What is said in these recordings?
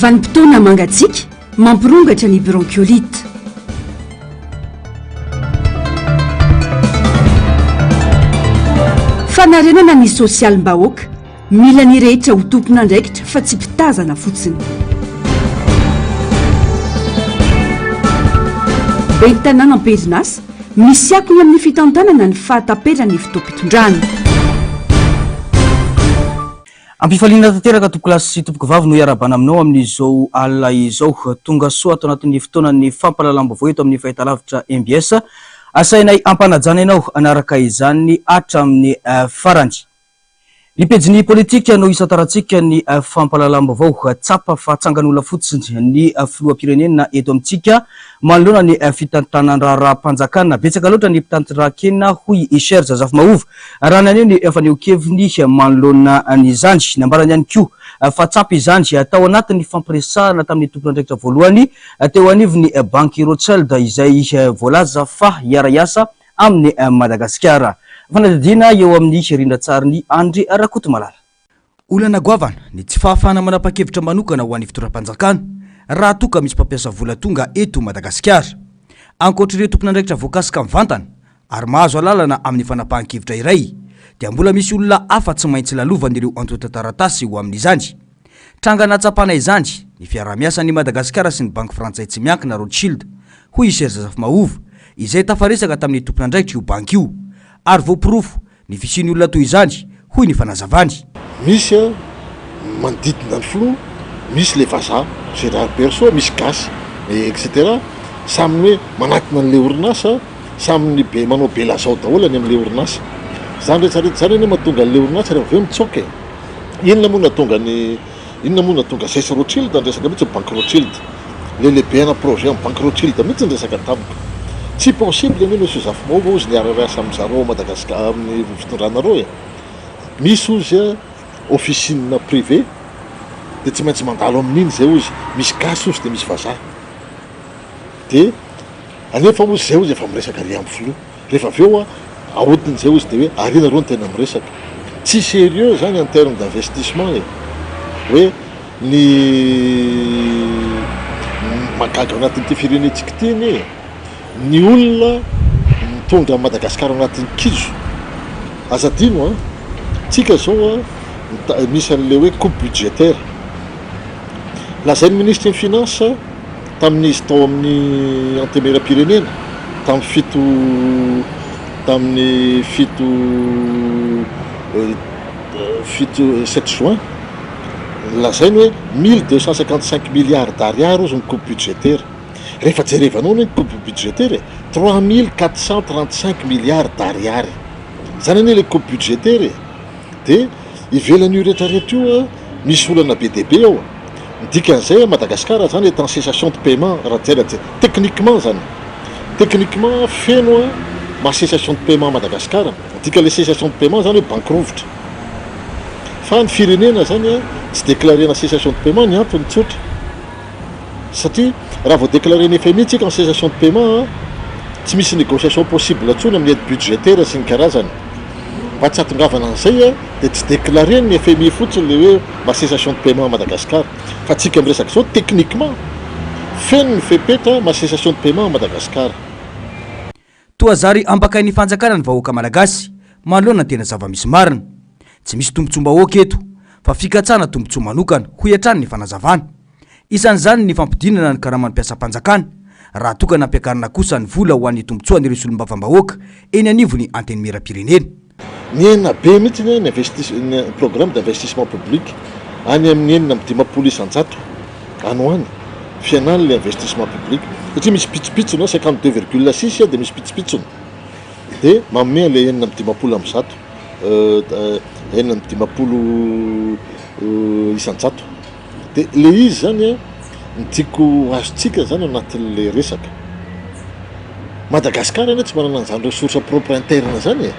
Vanim-potoana mangatsiaka, mampirongatra ny bronchiolite. Fanarenana ny sosialim-bahoaka, mila ny rehetra ho tompon'andraikitra fa tsy mpitazana fotsiny. Ben'ny tanàna am-perinasa, misy akony amin'ny fitantanana ny fahataperan'ny fotoam-pitondrana. Ampifaliana tanteraka tompokolahy sy tompokovavy no iarahabana aminao amin'izao alina izao. Tonga soa ato anatin'ny fotoanan'ny fampahalalam-baovao eto amin'ny fahitalavitra mbs. Asainay ampanajana ianao hanaraka izany hatramin'ny farany. Ny pejin'ny politika no isantarantsika ny fampahalalam-baovao. Tsapa fa tsangan'olona fotsiny ny filoham-pirenena eto amintsika manoloana ny fitantanan-draharaham-panjakana. Betsaka loatra ny mpitanterankena hoy i Serge Zafimahova Raha naneho ny fanehoan-keviny manoloana an'izany, nambarany ihany koa fa tsapa izany tao anatin'ny fampiresahana tamin'ny tompon'andraikitra voalohany teo anivon'ny banky Rothschild izay voalaza fa hiara-hiasa amin'i Madagasikara. Fanadihadiana eo amin'ny rindran-tsarin'i Andry Rakotomalala. Olana goavana ny tsy fahafahana manapa-kevitra manokana ho an'ny fitondram-panjakana raha toa ka misy mpampiasa vola tonga eto Madagasikara. Ankoatr'ireo tompon'andraikitra voakasika mivantana ary mahazo alalana amin'ny fanapahan-kevitra iray dia mbola misy olona hafa tsy maintsy lalovan'ireo antontan-taratasy ho amin'izany. Tranga nahatsapana izany ny fiaraha-miasan'i Madagasikara sy ny banky frantsay tsy miankina Rothschild, hoy i Serge Zafimahova, izay tafaresaka tamin'ny tompon'andraikitr'io banky io ary voaporofo Ny fisian'ny olona toy izany, hoy ny fanazavany. Misy manodidina ny filoha, misy le vazaha, Gérard Berceau, misy gasy etc. Samy hoe manatona an'le orinasa, samy ny be manao be lazao daholo any amin'le orinasa. Zany rehetra rehetra zany anie mahatonga an'le orinasa rehefa avy eo mitsoaka e. Inona moa nahatonga ny inona moa nahatonga Zesy Rothschild niresaka mihitsy ny banky Rothschild. Le lehibe-na projet am banky Rothschild mihitsy niresaka tamiko. Tsy possible anie Monsieur Zafimahova ozy niara-niasa amin zareo ao Madagascar amin'ny fitondranareo e. Misy ozy a officine privé de tsy maintsy mandalo amin'iny zay ozy, misy gasy ozy de misy vazaha. De anefa ozy zay ozy efa miresaka ary am filoha. Rehefa avy eo ahodiny zay ozy de hoe ary nareo no tena miresaka. Tsy sérieux zany en terme d'investissement e. Hoe Ny mahagaga ao anatin'ity firenentsika ity anie, ny olona mitondra an'i Madagasikara ao anatin'ny kizo. Aza adino an, tsika zao an, misy an'ilay hoe coupe budgétaire. Lazain'ny minisitry ny finance tamin'izy tao amin'ny antemieram-pirenena tamin'ny fito tamin'ny fito fito sept juin, Lazainy hoe 1255 milliards d'ariary ozy ny coupe budgétaire. Rehefa jerevanao anie ny coupe budgétaire e, 3435 milliards d'ariary. Zany anie le coupe budgétaire e. De ivelan'io rehetra rehetra io misy olana be dia be ao. Ny dikan'izay Madagascar zany est en cessation de paiement raha jera techniquement zany. Techniquement feno maha cessation de paiement Madagascar. Ny dikan'le cessation de paiement zany hoe banky rovitra. Fa ny firenena zany tsy declarena cessation de paiement ny antony tsotra. Satria raha vao declarena FMI tsika en cessation de paiement tsy misy négociation possible intsony amin'ny aide budgétaire sy ny karazany. Mba tsy hahatongavana an'izay dia tsy declarer ny FMI fotsiny le hoe mba cessation de paiement à Madagascar. Fa tsika miresaka izao techniquement feno ny fepetra maha cessation de paiement à Madagascar. Toa zary ambakain'ny fanjakana ny vahoaka malagasy manoloana ny tena zava-misy marina. Tsy misy tombontsoam-bahoaka eto fa fikatsahana tombontsoa manokana, hoy hatrany ny fanazavana. Isan'izany ny fampidinana ny karaman'ny mpiasam-panjakana, raha toa ka nampiakarina kosa ny vola ho an'ny tombontsoan'ireo solombavambahoaka eny anivon'ny Antenimierampirenena. Nihena be mihitsy ny investis ny programme d'investissement public, any amin'ny 56% any ho any fihenan'ilay investissement public satria misy pitsopitsony ao, 52 virgule six dia misy pitsopitsony dia manome an'ilay 156, 56%. Dia ilay izy izany an, ny tiako ho azontsika izany ao anatin'ilay resaka, Madagascar anie tsy manana an'izany ressource propre interne izany e!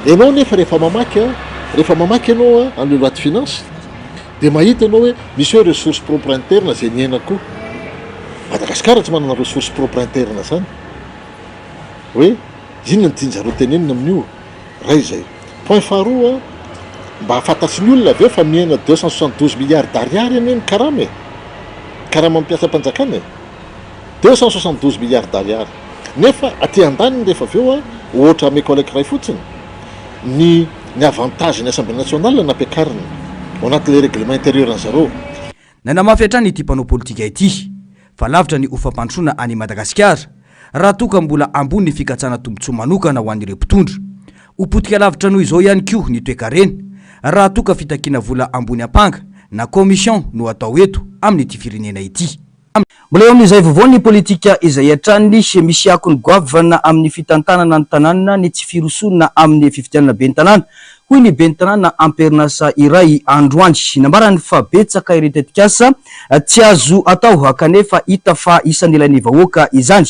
Ianao nefa rehefa mamaky an, rehefa mamaky ianao an an'ilay loi de finance dia mahita ianao hoe misy hoe ressource propre interne izay nihena koa. Madagascar tsy manana ressource propre interne izany. Hoe inona no tian-jareo tenenina amin'io? Ray izay. Point faharoa, mba fantatry ny olona ve fa mihena 272 milliards d'ariary anie ny karama e? karaman'ny mpiasam-panjakana e! 272 milliards d'ariary. Nefa aty andaniny rehefa avy eo, ohatra ameko anankiray fotsiny, ny ny avantage ny Assemblée nationale nampiakarina ao anatin'ilay règlement intérieur an'zareo. Nanamafy hatrany ity mpanao politika ity fa lavitra ny ho fampandrosoana an'i Madagasikara raha toa ka mbola ambony ny fikatsahana tombontsoa manokana ho an'ireo mpitondra. Ho potika lavitra noho izao ihany koa ny toekarena raha toa ka fitakiana vola ambony ampanga na commission no atao eto amin'ity firenena ity. Mbola eo amin'izay vaovao ny politika izay hatrany, misy akony goavana amin'ny fitantanana ny tanàna ny tsy firosoana amin'ny fifidianana ben'ny tanàna, hoy ny ben'ny tanàna am-perinasa iray androany. Nambarany fa betsaka ireo tetikasa tsy azo atao kanefa hita fa isan'ny ilain'ny vahoaka izany.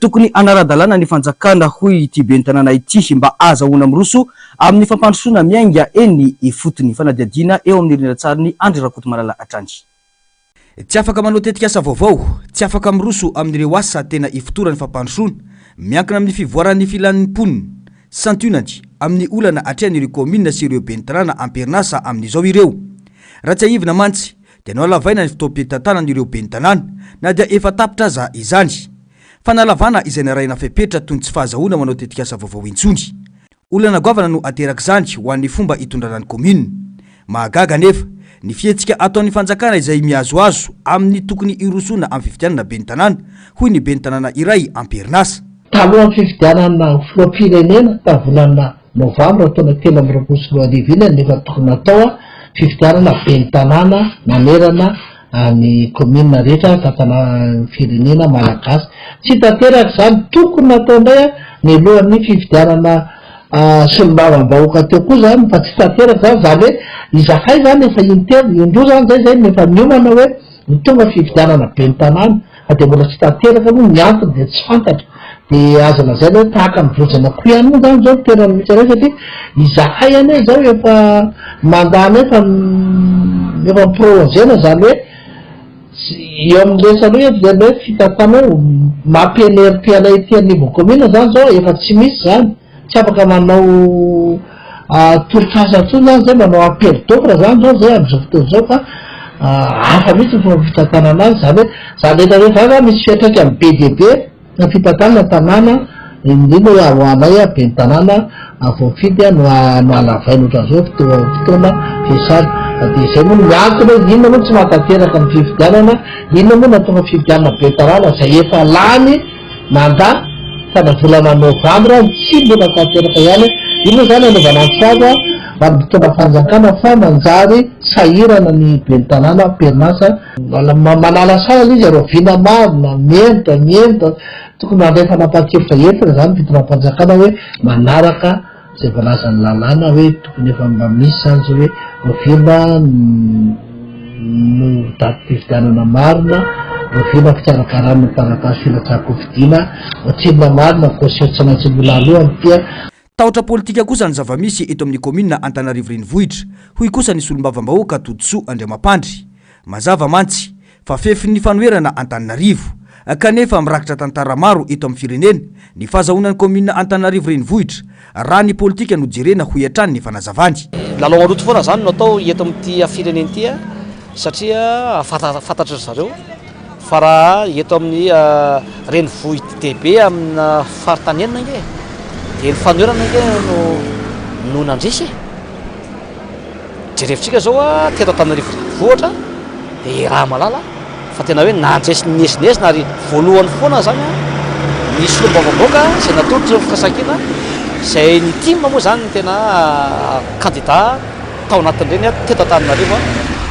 Tokony hanara-dalàna ny fanjakana, hoy ity ben'ny tanàna ity, mba ahazahoana miroso amin'ny fampandrosoana miainga eny ifotony. Fanadihadiana eo amin'ny rindran-tsarin'i Andry Rakotomalala hatrany. Tsy afaka manao tetikasa vaovao, tsy afaka miroso amin'ireo asa tena ifotoran'ny fampandrosoana, miankina amin'ny fivoaran'ny filan'ny mponina. Santionany amin'ny olana atrehan'ireo kaominina sy ireo ben'ny tanàna am-perinasa amin'izao ireo. Raha tsiahivina mantsy dia nohalavaina ny fotoam-pitantanan'ireo ben'ny tanàna na dia efa tapitra aza izany. Fanalavana izay narahina fepetra toy ny tsy fahazahoana manao tetikasa vaovao intsony. Olana goavana no aterak'izany ho an'ny fomba itondrana ny kaominina. Mahagaga anefa, ny fihetsika ataon'ny fanjakana izay mihazohazo amin'ny tokony hirosoana amin'ny fifidianana ben'ny tanàna, hoy ny ben'ny tanàna iray am-perinasa. Talohan'ny fifidianana ho filoham-pirenena tamin'ny volana novambra taona 2023 iny no efa tokony natao fifidianana ben'ny tanàna nanerana ny kaominina rehetra tantanan'ny firenena malagasy. Tsy tanteraka izany, tokony natao indray mialohan'ny fifidianana solombavambahoaka teo koa izany fa tsy tanteraka izany, izany hoe izahay izany efa intelo, indroa izany izay izay no efa niomana hoe ho tonga fifidianana ben'ny tanàna fa dia mbola tsy tanteraka moa ny antony dia tsy fantatra. Dia azo lazaina hoe tahaka ny vozona akoho ihany moa izany izao ny toerana misy anay satria izahay anie izao efa mandat nay efa efa mi-prolonger-na izany hoe eo amin'ny resaka hoe eto dia hoe fitantanana hoe maha-PNRP anay ety anivon'ny commune izany izao efa tsy misy izany, tsy afaka manao tolotr'asa intsony izany izay, manao appel d'offre izany izao izay amin'izao fotoana izao fa hafa mihitsy ny fomba fitantanana azy, izany hoe izany rehetra rehetra izany misy fiantraikany be dia be. Ny fitantanana tanàna, indrindra ho anay ben'ny tanàna voafidy no no halavaina ohatran'izao fotoana fiasana. Dia izay moa no antony hoe inona moa no tsy mahatanteraka ny fifidianana, inona moa no nahatonga fifidianana ben'ny tanàna izay efa lany mandat tamin'ny volana novambra tsy mbola tanteraka ihany. Io moa izany anaovana antso avo ho an'ny mpitondra fanjakana fa manjary sahirana ny ben'ny tanàna am-perinasa. Manalasala ilay izy ary oviana marina, mihemotra, mihemotra, tokony mandray fanapahan-kevitra entina izany ny fitondram-panjakana hoe manaraka izay voalazan'ny lalàna hoe tokony efa mba misy izany izao hoe oviana no datim-pifidianana marina, oviana fikarakarana ny taratasy filatsahan-kofidina, ohatrinona marina ny caution tsy maintsy mbola aloa amin'ity. Tahotra politika kosa ny zava-misy eto amin'ny kaominina Antananarivo Renivohitra, hoy kosa ny solombavambahoaka Todisoa Andriamampandry. Mazava mantsy fa fefin'ny fanoherana Antananarivo, kanefa mirakitra tantara maro eto amin'ny firenena ny fahazahoana ny kaominina Antananarivo Renivohitra, raha ny politika no jerena, hoy hatrany ny fanazavany. Lalao maloto foana izany no atao eto amin'ity firenena ity satria fantatry ry zareo Fa raha eto amin'ny renivohi-dehibe amina faritany enina ange dia ny fanoherana ange no no nandresy e. Jerevintsika zao a, teto Antananarivo renivohitra dia iaraha-mahalala fa tena hoe nandresy niezinezina ary voalohany foana zany a ny solombavambahoaka izay natolotry ny firaisankina izay ny tim moa zany no tena kandida tao anatin'ireny teto Antananarivo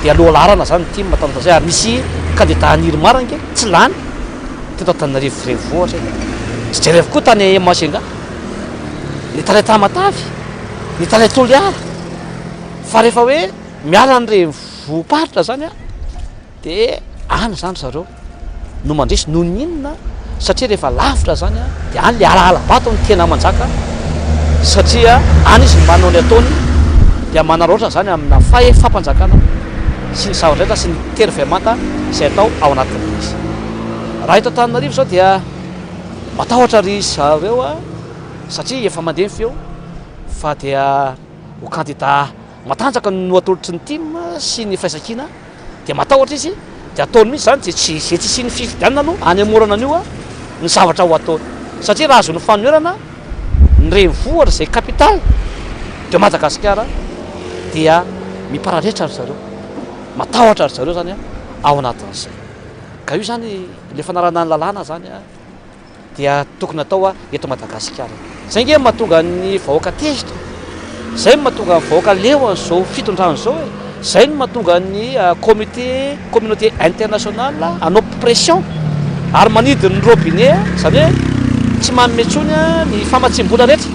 dia lohalaharana izany ny tim tamin'izay ary nisy kandida an'Irmar ange tsy lany teto Antananarivo renivohitra e. Tsy jereo koa tany Majunga, ny tany Tamatave, ny tany Toliara fa rehefa hoe miala ny renivohi-paritra izany Dia any izany ry zareo no mandresy noho ny inona? Satria rehefa lavitra izany dia any ilay alahala-bato no tena manjaka satria any izy no manao ny ataony dia manararaotra izany amina fahefam-panjakana sy ny zavatra rehetra sy ny terivemanta izay atao ao anatin'ilay izy. Raha eto Antananarivo izao dia matahotra ry zareo satria efa mandeha ny feo fa dia ho kandida matanjaka no atolotry ny tim sy ny firaisankina. Dia matahotra izy. Dia ataony mihitsy izany izay tsy izay tsy hisian'ny fifidianana no hanemorana an'io ny zavatra ho ataony. Satria raha azon'ny fanoherana ny renivohitra izay capitale de Madagasikara dia mipararetra ry zareo. Matahotra ry zareo izany ao anatin'izay. Ka io izany ilay fanarahana ny lalàna izany dia tokony atao eto Madagasikara. Zay nge no mahatonga ny vahoaka tezitra, zay no mahatonga ny vahoaka leo an'izao fitondrana izao e, zay no mahatonga ny comité, communauté internationale hanao pression ary manidy ny robinet, zany hoe tsy manome intsony ny famatsiam-bola rehetra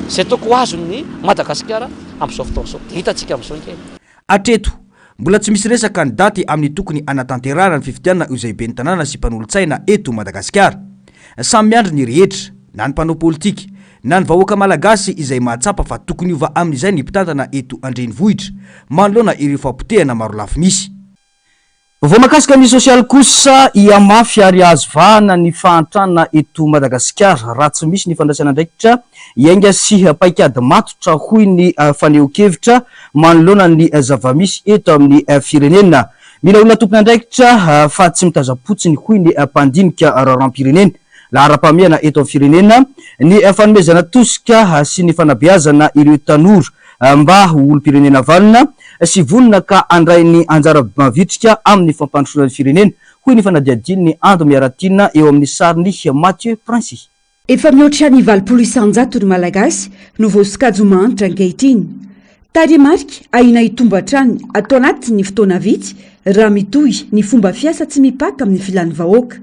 izay tokony ho azon'ny Madagasikara amin'izao fotoana izao. Dia hitantsika amin'izao nge. Hatreto, mbola tsy misy resaka ny daty amin'ny tokony hanatanterahana ny fifidianana izay ben'ny tanàna sy mpanolotsaina eto Madagasikara. Samy miandry ny rehetra, na ny mpanao politika, na ny vahoaka malagasy izay mahatsapa fa tokony hiova amin'izay ny mpitantana eto an-drenivohitra, manoloana ireo fahapotehana marolafy misy. Vaovao mahakasika ny sosialy kosa, hihamafy ary hahazo vahana ny fahantrana eto Madagasikara raha tsy misy ny fandraisana andraikitra hiainga sy paikady matotra, hoy ny fanehoan-kevitra manoloana ny zava-misy eto amin'ny firenena. Mila olona tompon'andraikitra fa tsy mitazam-potsiny, hoy ny mpandinika raharaham-pirenena. Laharam-pahamehana eto amin'ny firenena ny fanomezana tosika sy ny fanabeazana ireo tanora mba ho olom-pirenena vanona sy vonona ka handray ny anjara mavitrika amin'ny fampandrosoana ny firenena, hoy ny fanadihadian'ny Ando Miaratiana eo amin'ny sarin'i Mathieu Princy. Efa mihoatra ny 80 isan-jato ny Malagasy no voasokajy ho mahantra ankehitriny. Tarehimarika ahiana hitombo hatrany ato anatin'ny fotoana vitsy raha mitohy ny fomba fiasa tsy mipaka amin'ny filan'ny vahoaka.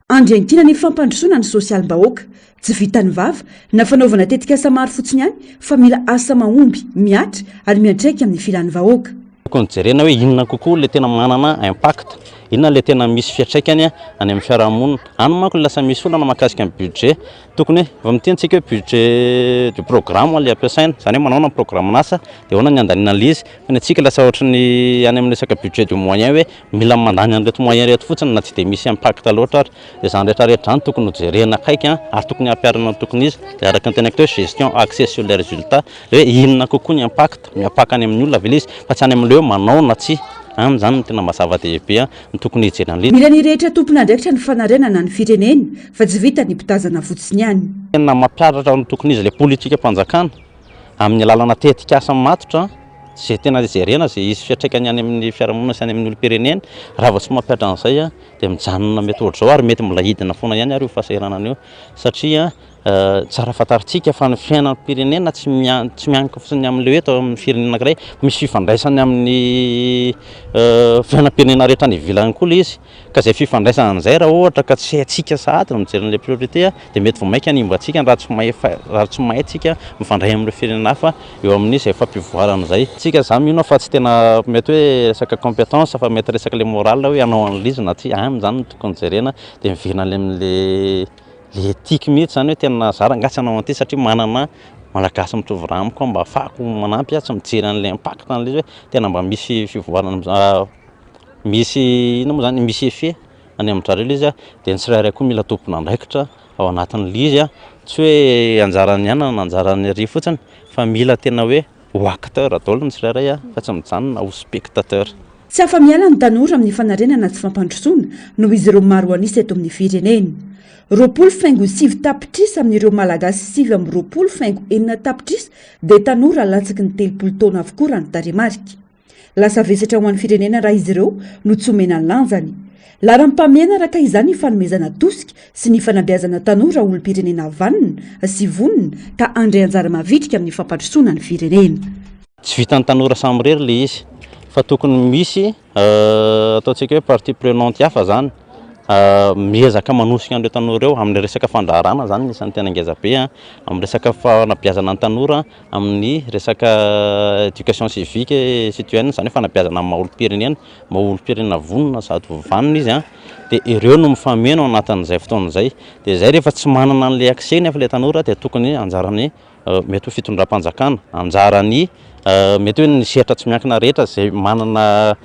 Andry iankinana ny fampandrosoana ny sosialim-bahoaka. Tsy vitan'ny vava na fanaovana tetikasa maro fotsiny ihany fa mila asa mahomby, mihatra ary miantraika amin'ny filan'ny vahoaka. Tokony jerena hoe inona kokoa ilay tena manana impact, inona ilay tena misy fiantraikany any amin'ny fiarahamonina. Any manko no lasa misy olana mahakasika ny budget. Tokony hoe vao miteny tsika hoe budget du programme ilay ampiasaina, izany hoe manaona ny programme-n'asa dia ahoana ny handaniana an'ilay izy. Fa ny antsika lasa ohatry ny any amin'ny resaka budget du moyen hoe Mila mandany an'ireto moyen ireto fotsiny na tsy dia misy impact loatra ary. Dia izany rehetra rehetra izany tokony ho jerena akaiky an, ary tokony hampiharina ny tokony izy. Dia araka ny teneniko teo hoe gestion axée sur les résultats, hoe inona kokoa ny impact, miampaka any amin'ny olona ve ilay izy fa tsy any amin'ilay hoe manao na tsia. Any izany no tena mba zava-dehibe an, no tokony hijerena an'ilay izy. Mila ny rehetra tompon'andraikitra ny fanarenana ny firenena fa tsy vitan'ny mpitazana fotsiny ihany. Tena mampiharatra ny tokony izy ilay politikam-panjakana amin'ny alalana tetikasa matotra. Izay tena jerena, izay hisy fiantraikany any amin'ny fiarahamonina sy any amin'ny olom-pirenena, raha vao tsy mampihatra an'izay dia mijanona mety ohatr'izao ary mety mbola hidina foana ihany ary io fahasahiranana io satria tsara fantarintsika fa ny fiainam-pirenena tsy mia- tsy mianka fotsiny amin'ilay hoe eto amin'ny firenena anankiray fa misy fifandraisany amin'ny fiainam-pirenena rehetra any ivelany koa ilay izy ka izay fifandraisana an'izay raha ohatra ka tsy haintsika sahady ny mijery an'ilay priorité dia mety vao mainka hanimba antsika raha tsy mahay raha tsy mahay tsika mifandray amin'ireo firenena hafa eo amin'izay fampivoarana izay. Tsika za mino aho fa tsy tena mety hoe resaka compétence fa mety resaka le moral hoe hanao an'ilay izy na tsia, any zany no tokony jerena dia miverina any amin'le le éthique mihitsy zany hoe tena za rangahy tsy hanao an'ity satria manana malagasy mitovy rà amiko aho mba ahafahako manampy aho tsy mijery an'ilay impact an'ilay izy hoe tena mba misy fivoarana misy inona moa zany misy effet any amin-dry zareo ilay izy dia ny tsirairay koa mila tompon'andraikitra ao anatin'ilay izy, tsy hoe anjaran'ny anona na anjaran'ny ary fotsiny fa mila tena hoe ho acteur daholo ny tsirairay fa tsy mijanona ho spectateur. Tsy afa-miala ny tanora amin'ny fanarenana sy fampandrosoana noho izy ireo maro an'isa eto amin'ny firenena. 20.9 tapitrisa amin'ireo Malagasy 29.6 tapitrisa dia tanora latsaky ny 30 taona avokoa raha ny tarehimarika. Lasa vesatra ho an'ny firenena raha izy ireo no tsy omena ny lanjany. Laharam-pahamehana araka izany ny fanomezana tosika sy ny fanabeazana tanora ho olom-pirenena vanona sy vonona ka handray anjara mavitrika amin'ny fampandrosoana ny firenena. Tsy vitan'ny tanora samirery ilay izy fa tokony misy ataontsika hoe partie prenante hafa izany miezaka manosika an'ireo tanora ireo amin'ny resaka fandraharahana izany no isan'ny tena ngeza be amin'ny resaka fanabeazana ny tanora amin'ny resaka éducation civique et citoyenne, izany hoe fanabeazana ny maha olom-pirenena, maha olom-pirenena vonona sady vanona izy an, dia ireo no mifameno ao anatin'izay fotoana izay, dia izay rehefa tsy manana an'ilay accès nefa ilay tanora dia tokony anjaran'ny mety ho fitondram-panjakana, anjaran'ny mety hoe ny sehatra tsy miankina rehetra izay manana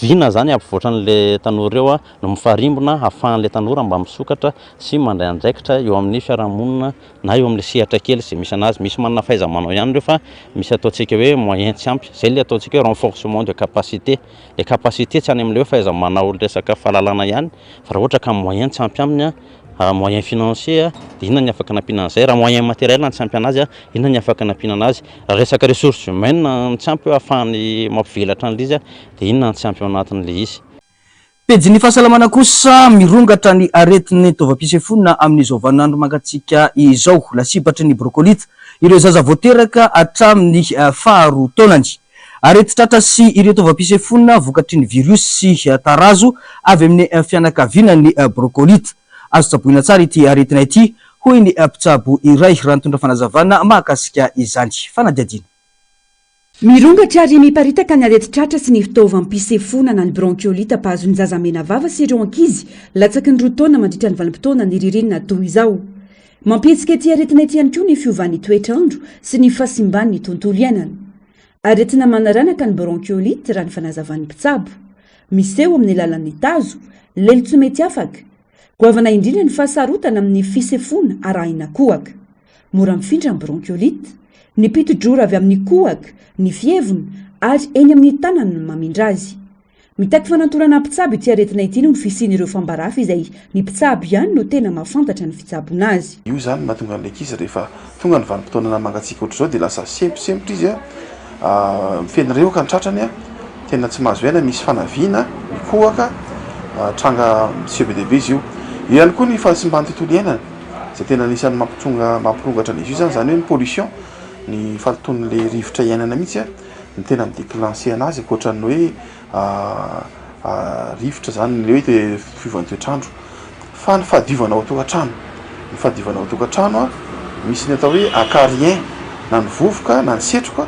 vina izany hampivoatra an'ilay tanora eo no mifarimbona hahafahan'ilay tanora mba misokatra sy mandray andraikitra eo amin'ny fiarahamonina na eo amin'ilay sehatra kely izay misy anazy. Misy manana fahaiza-manao ihany ireo fa misy ataontsika hoe moyen tsy ampy. Izay ilay ataontsika hoe renforcement de capacité. Ilay capacité tsy any amin'ilay hoe fahaiza-manao resaka fahalalana ihany fa raha ohatra ka moyen tsy ampy aminy moyen financier dia inona ny afaka anampiana an'izay? Raha moyen matériel no tsy ampy anazy, inona ny afaka anampiana anazy? Raha resaka ressources humaines no tsy ampy hoe ahafahany mampivelatra an'ilay izy dia inona no tsy ampy ao anatin'ilay izy? Pejin'ny fahasalamana kosa, mirongatra ny aretin'ny taovam-pisefoana amin'izao vaninandro mangatsiaka izao. Lasibatry ny brokolita ireo zaza vao teraka hatramin'ny faharoa taonany. Aretin-tratra sy ireo taovam-pisefoana vokatry ny viriosy sy tarazo avy amin'ny fianakaviana ny brokolita. Azo tsaboina tsara ity aretina ity, hoy ny mpitsabo iray raha nitondra fanazavana mahakasika izany. Fanadihadiana. Mirongatra ary miparitaka ny aretin-tratra sy ny fitaovam-pisefoana na ny bronchiolite mpahazo ny zaza menavava sy ireo ankizy latsaky ny roa taona mandritra ny vanim-potoana ny ririnina toy izao. Mampihetsika ity aretina ity ihany koa ny fiovan'ny toetr'andro sy ny fahasimban'ny tontolo iainana. Aretina manaranaka ny bronchiolite raha ny fanazavan'ny mpitsabo. Miseho amin'ny alalan'ny tazo, lelo tsy mety afaka. Goavana indrindra ny fahasarotana amin'ny fisefoana arahina kohaka. Mora mifindra ny bronchiolite. Ny piti-drora avy amin'ny kohaka, ny fievona ary eny amin'ny tanana no mamindra azy. Mitaky fanantonana mpitsabo ity aretina ity noho ny fisian'ireo fambarafy izay ny mpitsabo ihany no tena mahafantatra ny fitsaboana azy. Io izany no mahatonga an'ilay ankizy rehefa tonga ny vanim-potoanana mangatsiaka ohatr'izao dia lasa semposempotra izy a, feno rehoka ny tratrany a, tena tsy mahazo aina, misy fanaviana, mikohaka, tranga miseho be dia be izy io. Eo ihany koa ny fahasimban'ny tontolo iainana izay tena anisan'ny mampitonga mampirongatra an'izy io izany, izany hoe ny pollution, ny fahalotoan'ilay rivotra iainana mihitsy a. ny tena mi-declencher anazy ankoatran'ny hoe rivotra zany ny hoe fiovan'ny toetr'andro fa ny fahadiovana ao an-tokantrano, ny fahadiovana ao an-tokantrano an, misy ny atao hoe acarien na ny vovoka na ny setroka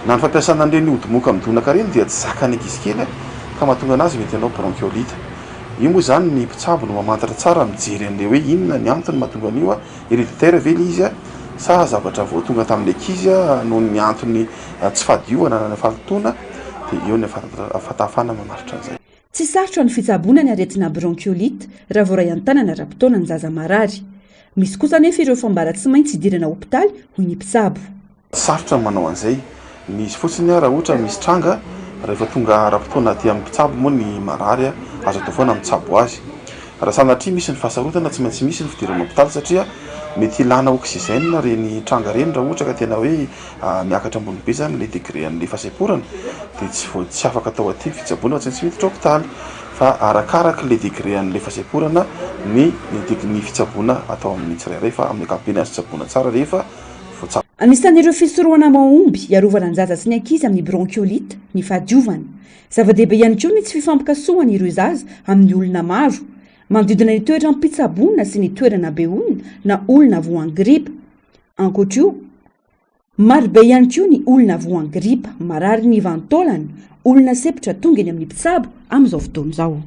na ny fampiasana an'ireny ody moka midonaka ireny dia tsy zakan'ny ankizy kely ka mahatonga anazy mety hanao bronchiolite. Io moa zany ny mpitsabo no mamantatra tsara mijery an'ilay hoe inona ny antony mahatonga an'io Héréditaire ve ilay izy sa zavatra vao tonga tamin'ny ankizy noho ny antony tsy fahadiovana na fahalotoana dia eo ny afatahafana mamaritra an'izay. Tsy sarotra ny fitsaboana ny aretina bronchiolite raha voaray an-tanana ara-potoana ny zaza marary. Misy kosa anefa ireo fambara tsy maintsy idirana hopitaly hoy ny mpitsabo. Sarotra ny manao an'izay. Ny izy fotsiny raha ohatra misy tranga, rehefa tonga ara-potoana aty amin'ny mpitsabo moa ny marary, azo atao foana mitsabo azy. Raha sanatria misy ny fahasarotana, tsy maintsy misy ny fidirana hopitaly satria mety ilana oxygène ireny tranga ireny raha ohatra ka tena hoe miakatra ambony be izany ilay degré an'ilay fahasemporana dia tsy vao tsy afaka atao aty ny fitsaboana fa tsy maintsy miditra hopitaly. Fa arakaraka ilay degré an'ilay fahasemporana ny ny fitsaboana atao amin'ny tsirairay fa amin'ny ankapobeny azo tsaboina tsara rehefa voatsabo. Anisan'ireo fisorohana mahomby hiarovana ny zaza sy ny ankizy amin'ny bronchiolite ny fahadiovana. Zava-dehibe ihany koa ny tsy fifampikasohana ireo zaza amin'ny olona maro. Manodidina ny toeram-pitsaboana sy ny toerana be olona na olona voan'ny gripa. Ankoatra io, marobe ihany koa ny olona voan'ny gripa, marary ny vanin-taolana, olona sempotra tonga eny amin'ny mpitsabo amin'izao fotoana izao.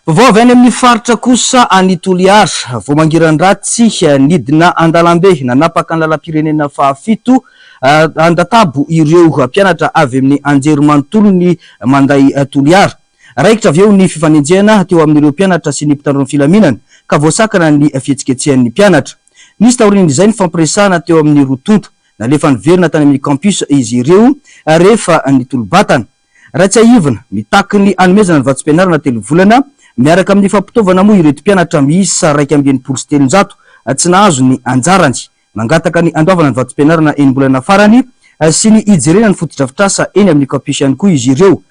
Vaovao avy any amin'ny faritra kosa any Toliara, vao mangiran-dratsy nidina an-dalambe nanapaka ny lalam-pirenena fahafito Andatabo ireo mpianatra avy amin'ny anjerimanontolon'i Manday Toliara. Raikitra avy eo ny fifanenjehana teo amin'ireo mpianatra sy ny mpitandro ny filaminana ka voasakana ny fihetsiketsehan'ny mpianatra. Nisy taorian'izay ny fampiresahana teo amin'ny roa tonta. Nalefa niverina tany amin'ny campus izy ireo rehefa nitolo-batana. Raha tsiahivina, mitaky ny hanomezana ny vatsim-pianarana telo volana miaraka amin'ny fampitaovana moa ireto mpianatra miisa 361 tsy nahazo ny anjarany. Mangataka ny handoavana ny vatsim-pianarana enim-bolana farany sy ny hijerena ny fotodrafitrasa eny amin'ny campus ihany koa izy ireo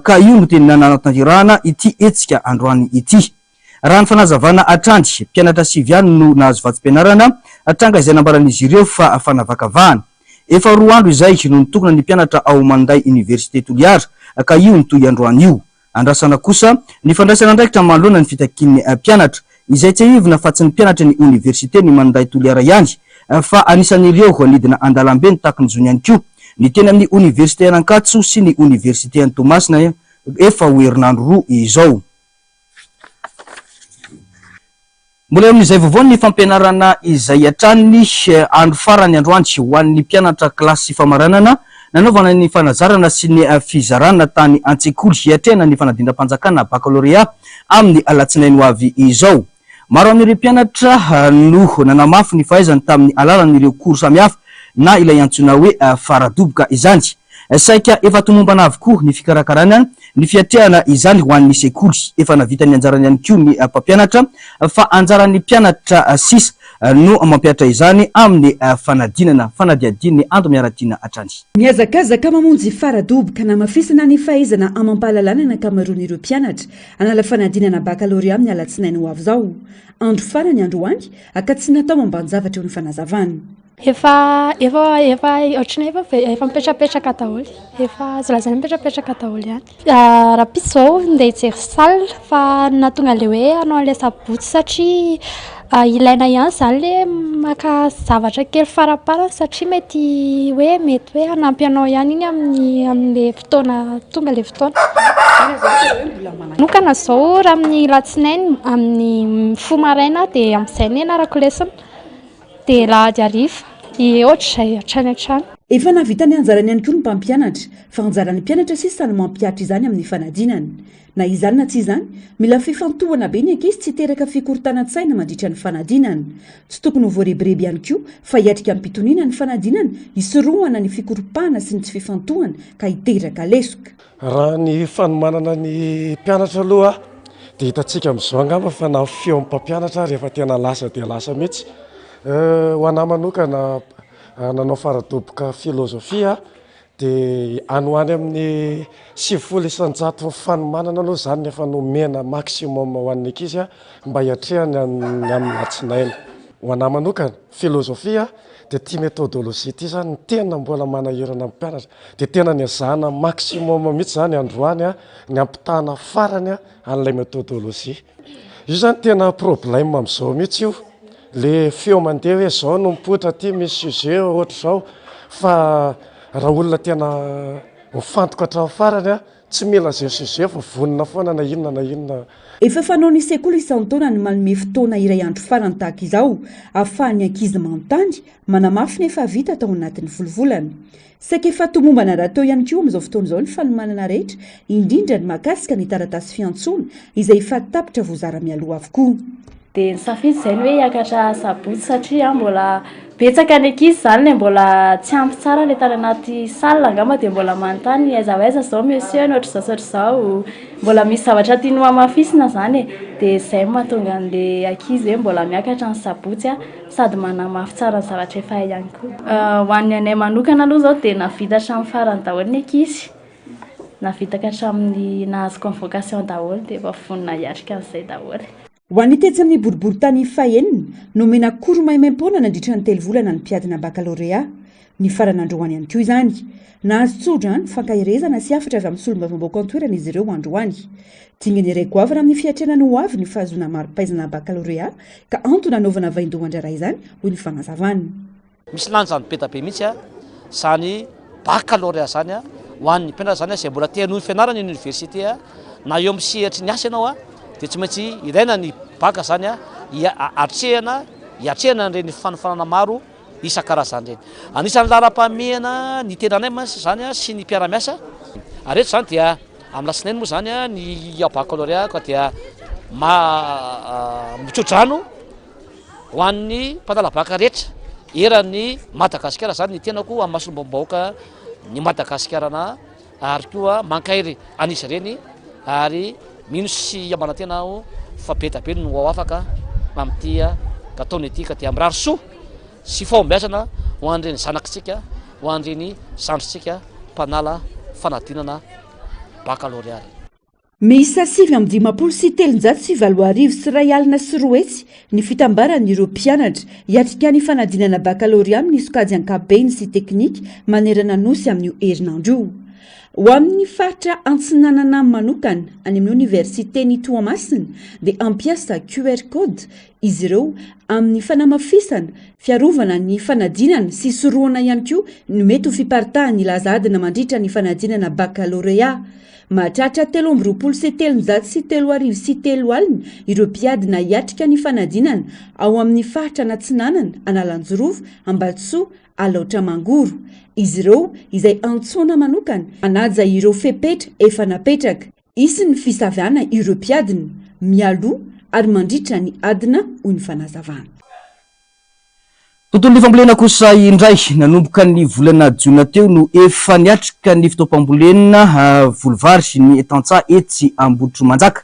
ka io no tena nanatanterahana ity hetsika androany ity. Raha ny fanazavana hatrany, mpianatra sivy ihany no nahazo vatsim-pianarana, tranga izay nambaran'izy ireo fa fanavakavahana. Efa roa andro izay no nitokona ny mpianatra ao Manday Université Toliara ka io nitohy androany io. Andrasana kosa ny fandraisana andraikitra manoloana ny fitakian'ny mpianatra, izay tsiahivina fa tsy ny mpianatry ny Oniversite ny Manday Toliara ihany fa anisan'ireo nidina an-dalambe nitaky ny zony ihany koa ny teny amin'ny Oniversite an'Ankatso sy ny Oniversite an'i ; efa ho herinandro roa izao. Mbola eo amin'izay vaovao ny fampianarana izay hatrany andro farany androany ho an'ny mpianatra kilasy famaranana nanaovana ny fanazarana sy ny fizarana tany an-tsekoly hiatrehana ny fanadinam-panjakana bakalorea amin'ny alatsinainy ho avy izao. Maro amin'ireo mpianatra no nanamafy ny fahaizany tamin'ny alalan'ireo cours samihafa na ilay antsoina hoe faradoboka izany. Saika efa tomombana avokoa ny fikarakarana ny fiatrehana izany ho an'ny sekoly. Efa nahavita ny anjarany ihany koa ny mpampianatra fa anjaran'ny mpianatra sisa no mampihatra izany amin'ny fanadinana. Fanadihadian'ny Ando Miaratiana hatrany. Mihazakazaka mamonjy faradoboka hanamafisana ny fahaizana amam-pahalalana ny ankamaroan'ireo mpianatra Hanala fanadinana bakalorea amin'ny alatsinainy ho avy izao. Andro farany androany ka tsy natao ambanin-javatra eo ny fanazavana. Efa efa efa ohatran'ny hoe efa efa mipetrapetraka daholo, efa azo lazaina mipetrapetraka daholo ihany. Rahampitso izao ndeha hijery salle fa ny nahatonga an'ilay hoe hanao an'ilay sabotsy satria ilaina ihany izany ilay maka zavatra kely faramparany satria mety hoe mety hoe hanampy anao ihany iny amin'ny amin'ilay fotoana tonga ilay fotoana. Manokana izao raha amin'ny alatsinainy amin'ny mifoha maraina aho dia amin'izay no ianarako lesona, dia alahady hariva, dia ohatr'izay hatrany hatrany. Efa nahavita ny anjarany ihany koa ny mpampianatra, fa anjaran'ny mpianatra sisa no mampihatra izany amin'ny fanadinana. Na izany na tsy izany, mila fifantohana be ny ankizy tsy hiteraka fikorontanan-tsaina mandritra ny fanadinana. Tsy tokony ho voarebireby ihany koa fa hiatrika amim-pitoniana ny fanadinana hisorohana ny fikoropahana sy ny tsy fifantohana ka hiteraka lesoka. Raha ny fanomanana ny mpianatra aloha dia hitantsika amin'izao angamba fa na ny feon'ny mpampianatra ary efa tena lasa dia lasa mihitsy. Ho anà manokana nanao faradoboka filozofia Dia any ho any amin'ny 90 isan-jaton'ny fanomanana aloha izany no efa nomena maximum ho an'ny ankizy mba hiatrehany ny amin'ny alatsinainy. Ho anà manokana, filozofia, dia ity méthodologie ity izany no tena mbola manahirana ny mpianatra. Dia tena niezahana maximum mihitsy izany androany ny hampitana farany an'ilay méthodologie. Io zany tena problème am'zao mihitsy io, le feo mandeha hoe zao no mipoitra aty misy sujet ohatr'izao fa raha olona tena mifantoka hatramin'ny farany a, tsy mila zay sujet fa vonona foana na inona na inona. Efa fanaon'ny sekoly isan-taona ny manome fotoana iray andro farany tahaka izao ahafahan'ny ankizy manontany, manamafy ny efa vita tao anatin'ny folo volana. Saika efa tomombana rahateo ihany koa amin'izao fotoana izao ny fanomanana rehetra, indrindra ny mahakasika ny taratasy fiantsoana izay efa tapitra voazara mialoha avokoa. Dia nisafidy izay ny hoe hiakatra sabotsy satria mbola betsaka ny ankizy izany ilay mbola tsy ampy tsara ilay tany anaty salle angamba dia mbola manontany aiza ho aiza izao monsieur ny ohatr'izao sy ohatr'izao, mbola misy zavatra tiany hohamafisina izany e, dia izay no mahatonga an'ilay ankizy hoe mbola miakatra ny sabotsy sady manamafy tsara ny zavatra efa hay ihany koa. Ho an'ny anay manokana aloha izao dia nahavita hatramin'ny farany daholo ny ankizy, nahavita ka hatramin'ny nahazo convocation daholo dia efa vonona hiatrika an'izay daholo. Ho an'ny tetsy amin'ny boriborintany fahenina, nomena cours maimaimpoana nandritra ny telo volana ny mpiadina bakalorea. Nifarana androany ihany koa izany. Nahazo tsodrano, fankaherezana sy hafatra avy amin'ny solombavambahoaka an-toerana izy ireo androany. Dingana iray goavana amin'ny fiatrehana ny ho avy ny fahazoana mari-pahaizana bakalorea ka antony hanaovana vaindohan-draharaha izany, hoy ny fanazavana. Misy lanjany be dia be mihitsy izany bakalorea izany ho an'ny mpianatra izany izay mbola te hanohy ny fianarany eny oniversite na eo amin'ny sehatry ny asa ianao dia tsy maintsy ilaina ny baka izany hiatrehana hiatrehana an'ireny fanofanana maro isan-karazany ireny. Anisan'ny laharam-pahamehana ny tenanay mantsy izany sy ny mpiara-miasa. Ary eto izany dia amin'ny alatsinainy moa izany ny baccalauréat ka dia mitso-drano ho an'ny mpanala baka rehetra eran'ny Madagasikara izany ny tenako amin'ny maha solombavambahoaka ny Madagasikara ary koa mankahery an'izy ireny ary mino sy manantena aho fa be dia be no ho afaka amin'ity taona ity ka dia mirary soa sy fahombiazana ho an'ireny zanakitsika, ho an'ireny zandrintsika mpanala fanadinana bakalorea ireny. Miisa 359 200 ny fitambaran'ireo mpianatra hiatrika ny fanadinana bakalorea amin'ny sokajy ankapobeny sy teknika manerana Nosy amin'io herinandro io. Ho amin'ny faritra Antsinanana manokana, any amin'ny oniversiten'i Toamasina, dia hampiasa QR code izy ireo amin'ny fanamafisana, fiarovana ny fanadinana sy hisorohana ihany koa ny mety ho fiparitahan'ny laza adina mandritra ny fanadinana bakalorea. Mahatratra 3323 30 ireo mpiadina hiatrika ny fanadinana ao amin'ny faritra Anatsinanana, Analanjirofo, Ambatosoa, Alaotra Mangoro. Izy ireo izay antsoina manokana hanaja ireo fepetra efa napetraka. Hisy ny fisavana ireo mpiadina, mialoha ary mandritra ny adina, hoy ny fanazavana. Tontolon'ny fambolena kosa indray, nanomboka ny volana jona teo no efa niatrika ny fotoam-pambolena voly vary ny tantsaha etsy Ambohitrimanjaka.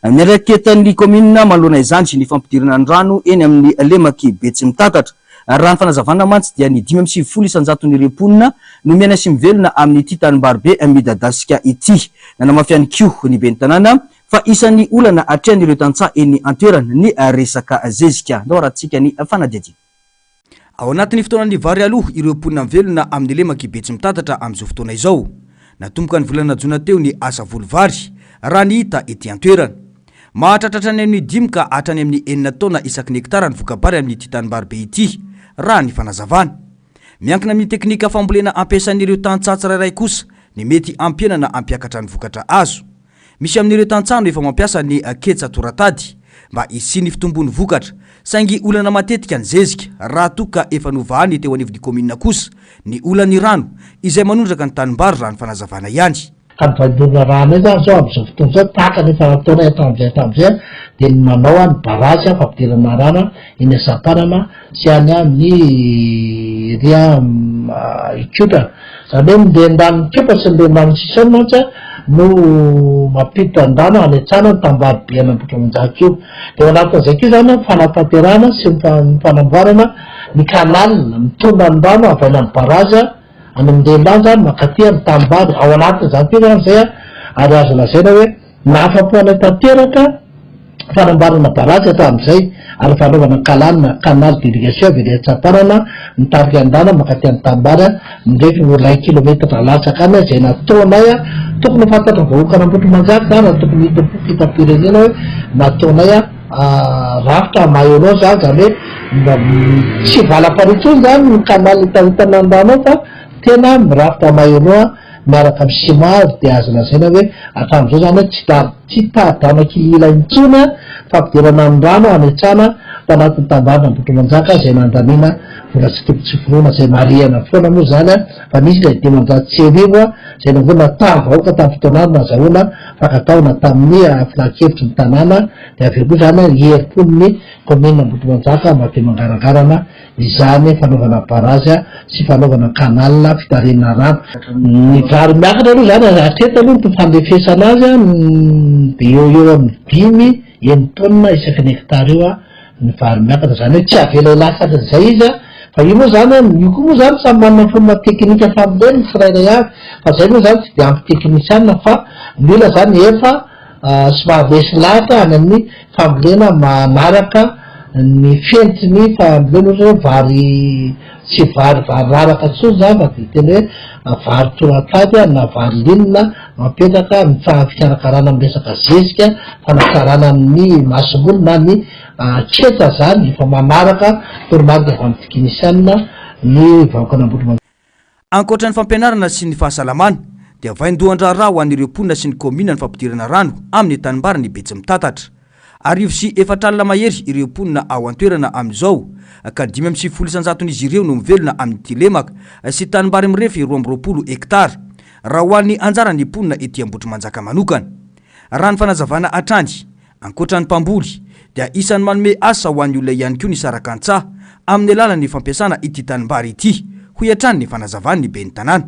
Niandraiketan'ny kaominina manoloana izany ny fampidirana ny rano eny amin'ny lemak'i Betsimitatatra. Raha ny fanazavana mantsy dia ny 95 isan-jaton'ireo mponina no miaina sy mivelona amin'ity tanimbary be midadasika ity. Nanamafy ihany koa ny ben'ny tanàna fa isan'ny olana atrehan'ireo tantsaha eny an-toerana ny resaka zezika. Ndao arahantsika ny fanadihadiana. Ao anatin'ny fotoanan'ny vary aloha ireo mponina mivelona amin'ny lemak'i Betsimitatatra amin'izao fotoana izao. Natomboka ny volana jona teo ny asa voly vary, raha ny hita ety an-toerana. Mahatratra hatrany amin'ny dimy ka hatrany amin'ny enina taona isaky ny hektara ny voka-bary amin'ity tanimbary be ity, raha ny fanazavana. Miankina amin'ny teknika fambolena ampiasain'ireo tantsaha tsirairay kosa ny mety hampihenana hampiakatra ny vokatra azo. Misy amin'ireo tantsaha no efa mampiasa ny ketsa toratady mba hisian'ny fitombon'ny vokatra, saingy olana matetika ny zezika raha toa ka efa novahany teo anivon'ny kaominina kosa ny olan'ny rano izay manondraka ny tanimbary raha ny fanazavana ihany. Ka ny vaindohan'ny rano io zany zao amin'izao fotoana izao tahaka ny efa nataonay hatramin'izay hatramin'izay dia ny manao ny barazy fampidirana rano eny Asampanana sy any amin'ny ery Ikotra. Izany hoe ny renirano Ikopa sy ny renirano Sisaony mantsy no mampiditra ny rano any an-tsana ny tanimbary be an'Ambohitrimanjaka io. Dia ao anatin'izay koa izany ny fanatanterahana sy ny fanamboarana ny canal mitondra ny rano avy any amin'ny barazy Any amin'ny lehilahy izany mankaty amin'ny tanimbary, ao anatin'izany koa izany izay ary azo lazaina hoe nahafa-po anay tanteraka fanamboarana barazy hatramin'izay ary fanaovana kalan na canal d'irrigation avy ery Antsapanana mitarika ny rano mankaty amin'ny tanimbary mirefy ho iray kilometatra latsaka any izay nataonay tokony ho fantatry ny vahoakan'Ambohitrimanjaka izany ary tokony hitompo fitam-pirenena hoe nataonay rafitra mahelon zany, zany hoe mba tsy valamparihy intsony zany ny canal hitarihitana ny rano ao fa tena mirafitra mahelon miaraka amin'ny ciment ary dia azo lazaina hoe hatramin'izao zany hoe tsy da tsy tadana kihila intsony fampidirana ny rano any an-tsana tanatin'ny tambarina Ambohitrimanjaka izay nandaniana vola tsy toko tsy foroana izay marihana foana moa zany fa nisy ilay 1500 izay nangona tamin'ny vahoaka tamin'ny fotoan'andro nazahoana fakan-taona tamin'ny filan-kevitry ny tanàna dia avy eo koa izany herim-pon'ny kaominina Ambohitrimanjaka mba dia mangarangarana izany fanaovana barazy sy fanaovana canal fitarihana rano. Ny vary miakatra aloha izany hatreto aloha ny fandrefesana azy dia eo ho eo amin'ny dimy enin-taonina isaky ny hectare eo ny vary miakatra, izany hoe tsy avela ho latsakin'izay izy an, fa io moa izany an, io koa moa izany samy manana ny fomba teknika famboleny ny tsirairay avy, fa izay moa izany tsy dia ampy teknisiana fa ny olona izany efa somary resy lahatra any amin'ny fambolena manaraka ny fenitry ny fambolena ohatra hoe vary tsy vary vary raraka intsony izany fa dia tena hoe vary toratady na vary linina Mapetraka ny fikarakarana amin'ny resaka zezika, fanatsarana ny masomboly na ny ketsa izany efa manaraka toromarika avy amin'ny tekinisianina ny vahoakan'Ambohitrimanjaka. Ankoatra ny fampianarana sy ny fahasalamana dia vaindohan-draharaha ho an'ireo mponina sy ny kaominina ny fampidirana rano amin'ny tanimbarin'i Betsimitatatra. 1004 mahery ireo mponina ao an-toerana amin'izao, ka 95 isan-jaton'izy ireo no mivelona amin'ity lemaka sy tanimbary mirefy 22 hektara, raha ho an'ny anjaran'ny mponina ety Ambohitrimanjaka manokana. Raha ny fanazavana hatrany, ankoatra ny mpamboly, dia isan'ny manome asa ho an'ny olona ihany koa ny sarakantsaha amin'ny alalan'ny fampiasana ity tanimbary ity, hoy hatrany ny fanazavan'ny ben'ny tanàna.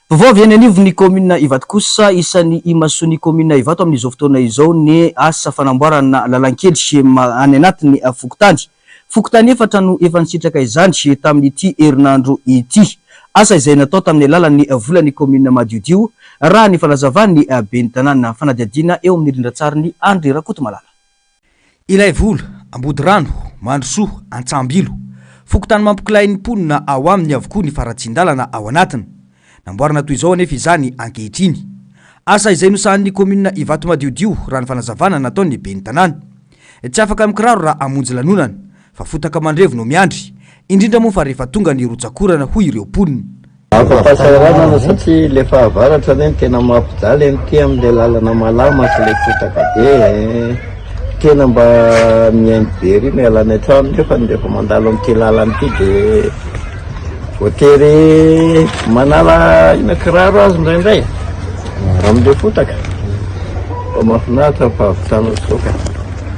Vaovao avy any anivon'ny kaominina Ivato kosa, isan'ny imasoan'ny kaominina Ivato amin'izao fotoana izao ny asa fanamboarana lalankely any anatin'ny fokontany. Fokontany efatra no efa nisitraka izany tamin'ity herinandro ity. Asa izay natao tamin'ny alalan'ny volan'ny kaominina madiodio, raha ny fanazavan'ny ben'ny tanàna. Fanadihadiana eo amin'ny rindran-tsarin'i Andry Rakotomalala. Ilaivola, Ambodirano, Mandrosoa, Antsahambilo. Fokontany mampikolahy ny mponina ao aminy avokoa ny faratsian-dalana ao anatiny. Namboarina toy izao anefa izany ankehitriny. Asa izay nosahanin'ny kaominina Ivato madiodio raha ny fanazavana nataon'ny ben'ny tanàna. Tsy afaka mikiraro raha hamonjy lanonana, fa fotaka mandrevo no miandry, indrindra moa fa rehefa tonga ny rotsak'orana hoy ireo mponina. Afa-pahasahiranana satria le fahavaratra anie no tena mampijaly an'ity amin'le lalana malama sy le fotaka be e. Tena mba mihaino be ery miala any an-trano nefa rehefa mandalo amin'ity lalana ity de voatery manala ina kiraro azy indraindray amin'le fotaka. Fa mahafinaritra ny fahavitana izao ka.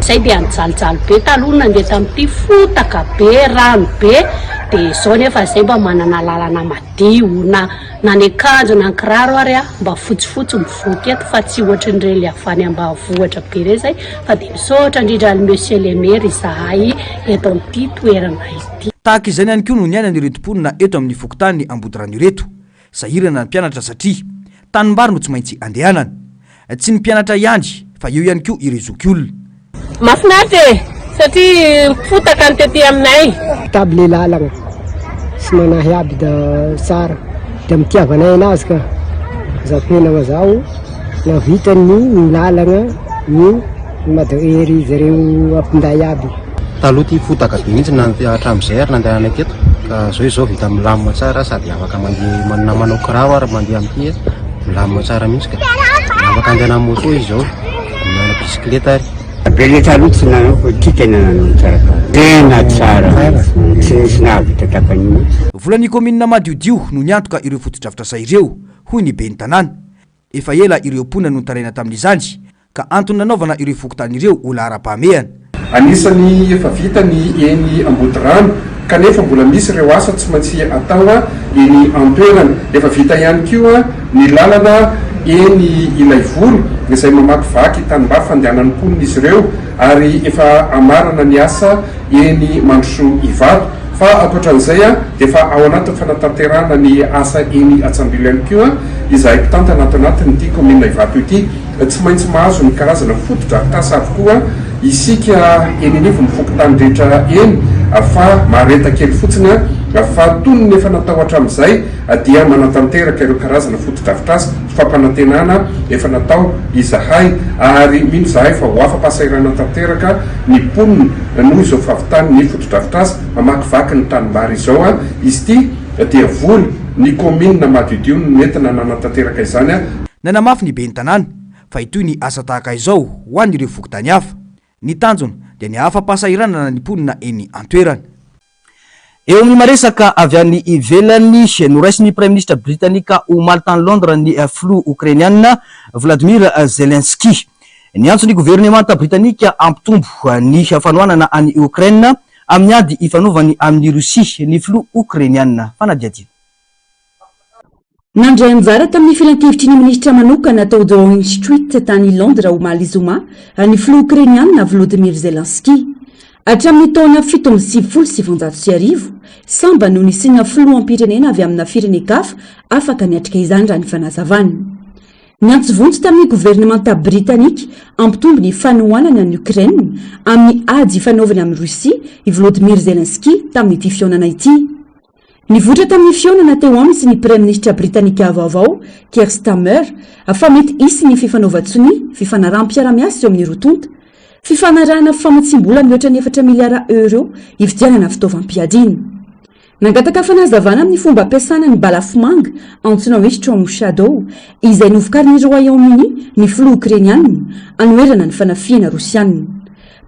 Zay dia nijalijaly be taloha nandeha tamin'ity fotaka be rano be dia izao nefa zay mba manana lalana madio na na ny akanjo na ny kiraro ary a mba fotsifotsy mivoaka eto fa tsy ohatrin'ireny le avy any ambanivohitra be ireny zay fa dia misaotra indrindra an'i monsieur le maire izahay eto amin'ity toerana ity. Tahaka izany ihany koa no niainan'ireto mponina eto amin'ny fokontany Ambodirano ireto. Sahirana ny mpianatra satria tanimbary no tsy maintsy andehanana. Tsy ny mpianatra ihany fa eo ihany koa ireo zokiolona. Mahafinaritra e! Satria fotaka ny tety aminay. Table le lalagna sy manahy aby da tsara da mitiavanay anazy ka zapena mazao navita ny lalagna ny mada ery zareo ampinday aby. Taloha ty fotaka be mihitsy na hatramin'izay ary nandehananay teto ka zao izao vita milamina tsara sady afaka mandeha na manao kiraro ary mandeha amin'ity milamina tsara mihitsy ka afaka andeha na moto izy zao na bisikileta ary. Be le taloha tsy nanao fa ty tena nanao tsara ka tena tsara mihitsy tsy nisy nahavita takan'io mihitsy. Volan'ny kaominina madiodio no niantoka ireo fotodrafitrasa ireo, hoy ny ben'ny tanàna. Efa ela ireo mponina no nitaraina tamin'izany ka antony nanaovana ireo fokontany ireo ho laharam-pahamehana. Anisan'ny efa vita ny eny Ambodirano kanefa mbola misy ireo asa tsy maintsy atao eny an-toerana. Efa vita ihany koa ny lalana eny Ilaivolo izay mamakivaky tanimbary fandehanan'ny mponina izy ireo ary efa hamarana ny asa eny Mandrosoa Ivato. Fa ankoatran'izay dia efa ao anatin'ny fanatanterahana ny asa eny Atsambilo ihany koa izahay mpitantana ato anatin'ity kaominina Ivato ity. Tsy maintsy mahazo ny karazana fotodrafitrasa avokoa isika eny anivon'ny fokontany rehetra eny fa mahareta kely fotsiny fa toy ny efa natao hatramin'izay dia manatanteraka ireo karazana fotodrafitrasa sy fampanantenana efa natao izahay ary mino izahay fa ho afa-pahasahiranana tanteraka ny mponina noho izao fahavitan'ny fotodrafitrasa mamakivaky ny tanimbary izao. Izy ity dia vola ny kaominina madiodio no nentina nanatanteraka izany. Nanamafy ny ben'ny tanàna fa hitohy ny asa tahaka izao ho an'ireo fokontany hafa. Ny tanjona dia ny hahafa-pahasahiranana ny mponina eny an-toerana. Eo amin'ny maresaka avy any ivelany, noraisin'ny Praiminisitra Britanika omaly tany Londres ny filoha Okrainiana Vladimir Zelensky. Niantso ny governemanta Britanika hampitombo ny fanohanana an'i Okraina amin'ny ady ifanaovany amin'i Rosia ny filoha Okrainiana. Fanadihadiana. Nandray anjara tamin'ny filankevitry ny minisitra manokana tao Downing Street tany Londres omaly zoma ny filoha Okrainiana Volodymyr Zelensky. Hatramin'ny taona 1997, sambany no nisiana filoham-pirenena avy amina firenen-kafa afaka niatrika izany raha ny fanazavana. Niantso vonjy tamin'ny governemanta Britanika hampitombo ny fanohanany an'i Ukraine amin'ny ady ifanaovany amin'i Russie i Volodymyr Zelensky tamin'ity fihaonana ity. Nivoitra tamin'ny fihaonana teo aminy sy ny Praiminisitra Britanika vaovao, Keir Starmer, fa mety hisy ny fifanaovan-tsonia fifanaraham-piarahamiasa eo amin'ny roa tonta. Fifanarahana famatsiam-bola mihoatra ny efatra miliara Euro hividianana fitaovam-piadiana. Nangataka fanazavana amin'ny fomba ampiasana ny balafomanga antsoina hoe Storm Shadow, izay novokarin'i Royaume-Uni ny filoha Okrainiana, hanoherana ny fanafihana Rosiana.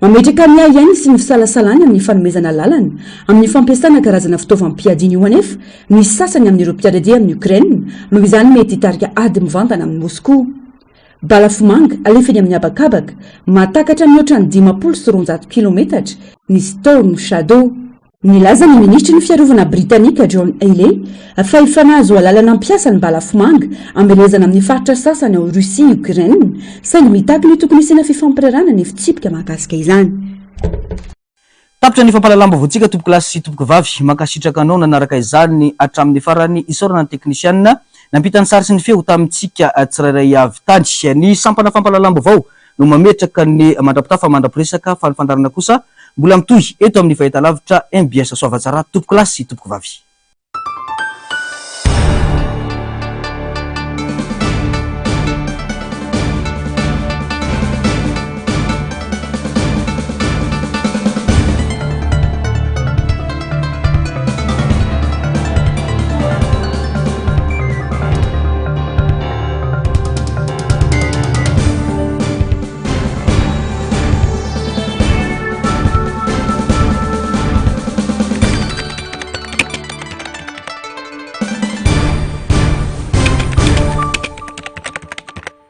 Mametraka ny ahiahiny sy ny fisalasalany amin'ny fanomezana alalana amin'ny fampiasana karazana fitaovam-piadiana io anefa ny sasany amin'ireo mpiara-dia amin'i Ukraine, noho izany mety hitarika ady mivantana amin'i Moskoa. Balafomanga alefa eny amin'ny habakabaka, mahatakatra mihoatra ny 250 kilometatra ny Storm Shadow. Nilaza ny minisitry ny fiarovana britanika John Healey fa efa nahazo alalana hampiasa ny balafomanga hamelezana amin'ny faritra sasany ao Russie i Ukraine, saingy mitaky ny tokony hisiana fifampiraharahana ny fitsipika mahakasika izany. Tapitra ny fampahalalam-baovaontsika tompokolahy sy tompokovavy. Mankasitraka anao nanaraka izany hatramin'ny farany. Isaorana ny teknisianina nampita ny sary sy ny feo tamintsika tsirairay avy tany. Ny sampana fampahalalam-baovao no mametraka ny mandra-pitafa mandra-piresaka fa ny fandaharana kosa mbola mitohy eto amin'ny fahitalavitra mbs. Soavatsara tompokolahy sy tompokovavy.